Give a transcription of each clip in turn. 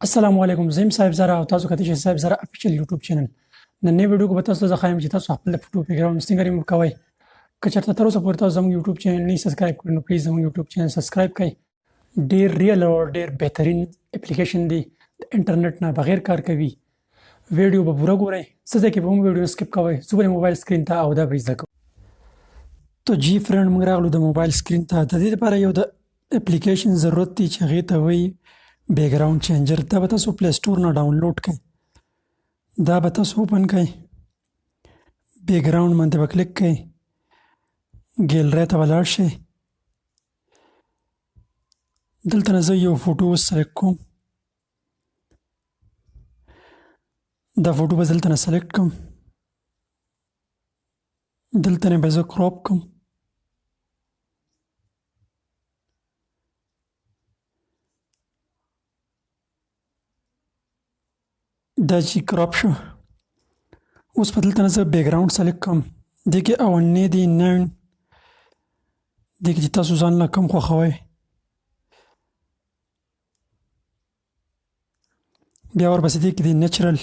السلام علیکم، زه یم صاحب زره او تاسو کتلی شئ صاحب زره افیشل یوټیوب چینل. نن ویډیو کې به تاسو ته زه ښایم چې تاسو خپل فوټو بیکګراوند څنګه ریموو کوئ. که چېرته تر اوسه پورې تاسو زموږ یوټیوب چینل نه سبسکرایب کړئ نو پلیز زموږ یوټیوب چینل سبسکرایب کړئ. ډیر ریل او ډیر بهترین اپلیکیشن دی، د انټرنیټ نه بغیر کار کوي. ویډیو به پوره ګورئ، څه ځای کې به هم ویډیو سکیپ کوئ، څو به موبایل سکرین ته او دا به زده کوئ. ته جی فرند، موږ راغلو د موبایل سکرین ته. د دې لپاره یو د اپلیکیشن ضرورت دی چې هغې ته وایي بیکګراوند چینجر. دا به تاسو پلی سټور نه ډاونلوډ کړئ، دا به تاسو اوپن کړئ، بیکګراوند باندې به کلیک کړئ، ګیلری ته به لاړ شئ. دلته نه زه یو فوټو اوس سلیکټ کوم، دا فوټو به دلته نه سلیکټ کوم، دلته نه به زه کراپ کوم. دا چې کراپ شو، اوس په دلته نه زه بیکګراوند سلیکټ کوم. دې کې اولنې دی 9، دې کې چې تاسو ځان له کوم خوښوئ. بیا ورپسې دې کې دی نیچرل،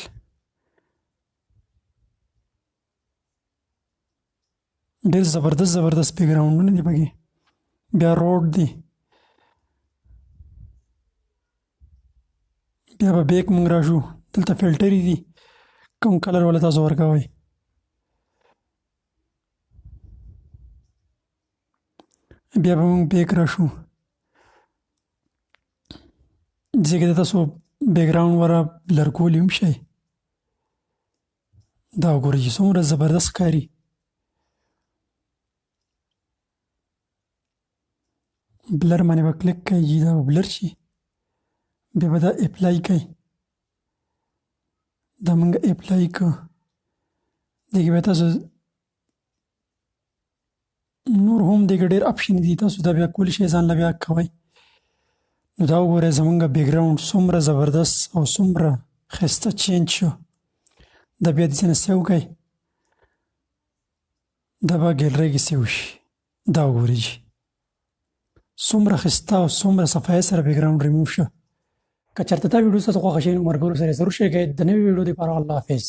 ډېر زبردست زبردست بیکګراوندونه دي پکې. بیا روډ دی، بیا به بیک مونږ راشو، دلته فلټرې دي، کوم کلر ولا تاسو ورکوئ. بیا به مونږ بیک راشو، دې کې تاسو بیکګراوند وره بلر کولی هم شئ. دا وګورئ چې څومره زبردست ښکاري. بلر باندې به کلیک کوئ چې دا به بلر شي، بیا به دا اپلای کوئ. دا موږ اپلای کړو، دې کې بیا تاسو نور هم دې کې ډېر اپشن دي، تاسو دا بیا کولی شئ ځان له بیا کوئ. نو دا وګورئ زمونږ بیکګراوند څومره زبردست او څومره ښایسته چینج شو. دا بیا دې نه سیو کړئ، دا به ګیلری کې سیو شي. دا وګورئ چې څومره ښایسته او څومره صفایۍ سره بیکګراوند ریموو شو. که چېرته دا ویډیو ستاسو خوښه شي نو ملګرو سره ضرور شریک کړئ. د نوې ویډیو لپاره الله حافظ.